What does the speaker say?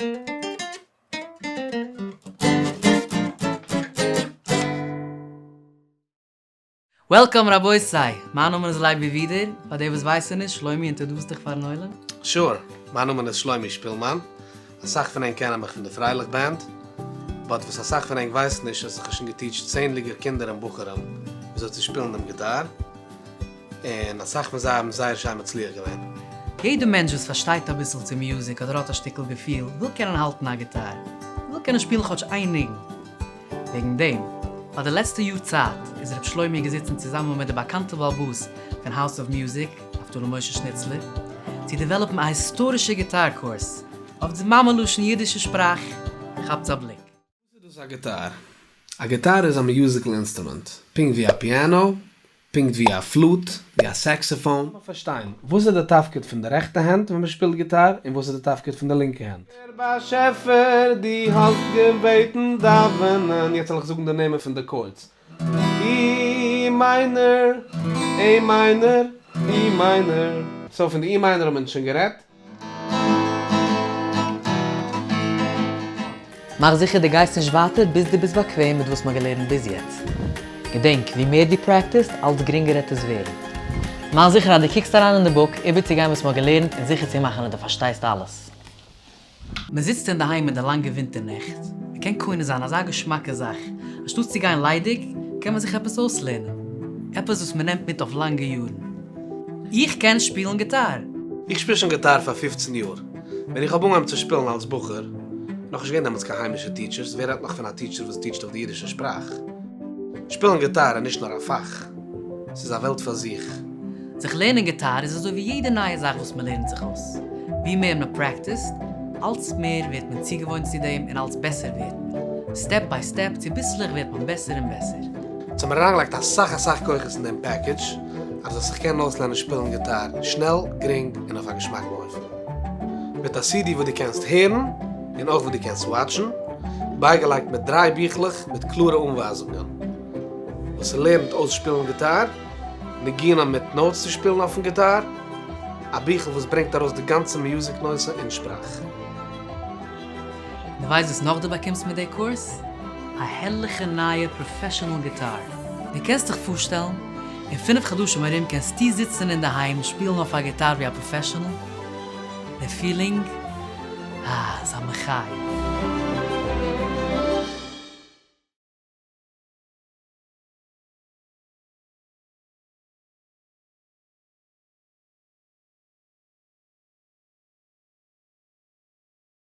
Welcome רבותי! מיין נאמען איז לייבי ווידער, פאר די וואס ווייסן נישט, שלומי introduce דיך פארן עולם. Sure, מיין נאמען איז שלומי שפילמאן, אסאך פון ענק קענען מיך פון די פרייליך band, but וואס אסאך פון ענק ווייסן נישט אז איך האב שוין געטיטשט צענדליגער קינדער און בחורים וויאזוי צו שפילן דעם גיטאר, און אסאך פון זיי האבן זייער שיין מצליח געווען. יעדע מענטש וואס פארשטייט אביסל צו music אדער האט א שטיקל געפיל וויל קענען האלטן א גיטאר, וויל קענען שפילן כאטש איין ניגון. וועגן דעם, פאר די לעצטע יאר צייט איז ר' שלומי געזיצן צוזאמען מיט די באקאנטע בעל הבית פון House of Music, נפתלי משה שניצלער, צו develop ן א היסטארישע גיטאר קורס אויף די מאמע לשון אידישע שפראך, כאפטס א בליק. וואס איז דאס א גיטאר? א גיטאר איז א musical instrument, פונקט ווי א פיאנא, פונקט ווי א flute, ווי א saxophone. לאמיר פארשטיין, וואס איז די תפקיד פון די רעכטע הענט ווען מען שפילט גיטאר, און וואס איז די תפקיד פון די לינקע הענט? דער באשעפער דו האסט געבעטן דאווענען, יעצט וועל איך זאגן די נעמען פון די chords, E minor, A minor, E minor, so פון די E minor האבן אונז שוין גערעדט. מאך זיכער דו גייסט נישט ווייטער ביז דו ביסט באקוועם מיט וואס מ'האט געלערנט ביז יעצט. געדענק, ווי מער דו practice סט, אלץ גרינגער העט עס ווערן. מאך זיכער אז דו קוקסט אריין אין די book איבערצוגיין וואס מ'האט געלערנט און זיכער צו מאכן אז דו פארשטייסט אלעס. מען זיצט אינדערהיים אין די לאנגע ווינטער נעכט, מען קען קונה זיין אזא געשמאקע זאך, אנשטאט צו גיין ליידיג, קען מען זיך עפעס אויסלערנען, עפעס וואס מען נעמט מיט אויף לאנגע יארן. איך קען שפילן גיטאר! איך שפיל שוין גיטאר פאר 15 יאר. ווען איך האב אנגעהויבן צו שפילן אלס בחור, נאכנישט געווען דעמאלטס קיין היימישע teachers, ווער רעדט נאך פון א teacher וואס טיטשט אויף די אידישע שפראך. שפילן גיטאר איז נישט נאר א פאך, ס'איז א וועלט פאר זיך. זיך לערנען גיטאר איז אזוי ווי יעדע נייע זאך וואס מען לערנט זיך אויס. ווי מער מען practice ט, אלץ מער ווערט מען צוגעוואוינט צו דעם און אלץ בעסער ווערט מען. Step by step, צוביסלעך ווערט מען בעסער און בעסער. אונז האבן אריינגעלייגט אסאך אסאך כוחות אין דעם package, אז זאלסט זיך קענען אויסלערנען שפילן גיטאר שנעל, גרינג, און אויף א געשמאקן אופן. מיט א CD וואס דו קענסט הערן, און אויך וואס דו קענסט watch ן, בייגעלייגט מיט דריי ביכלעך מיט קלארע אנווייזונגען וואס ס'לערנט אויס שפילן גיטאר, ניגונים מיט notes צו שפילן אויפן גיטאר, א ביכל וואס ברענגט ארויס די גאנצע music נושא אין שפראך. דו ווייסט וואס נאך דו באקומסט מיט די קורס? א הערליכע נייע professional גיטאר. דו קענסט דיך פארשטעלן? אין פינף חדשים ארום קענסטו זיצן אינדערהיים שפילן אויף א גיטאר ווי א professional? די feeling? אה, ס'איז א מחיה.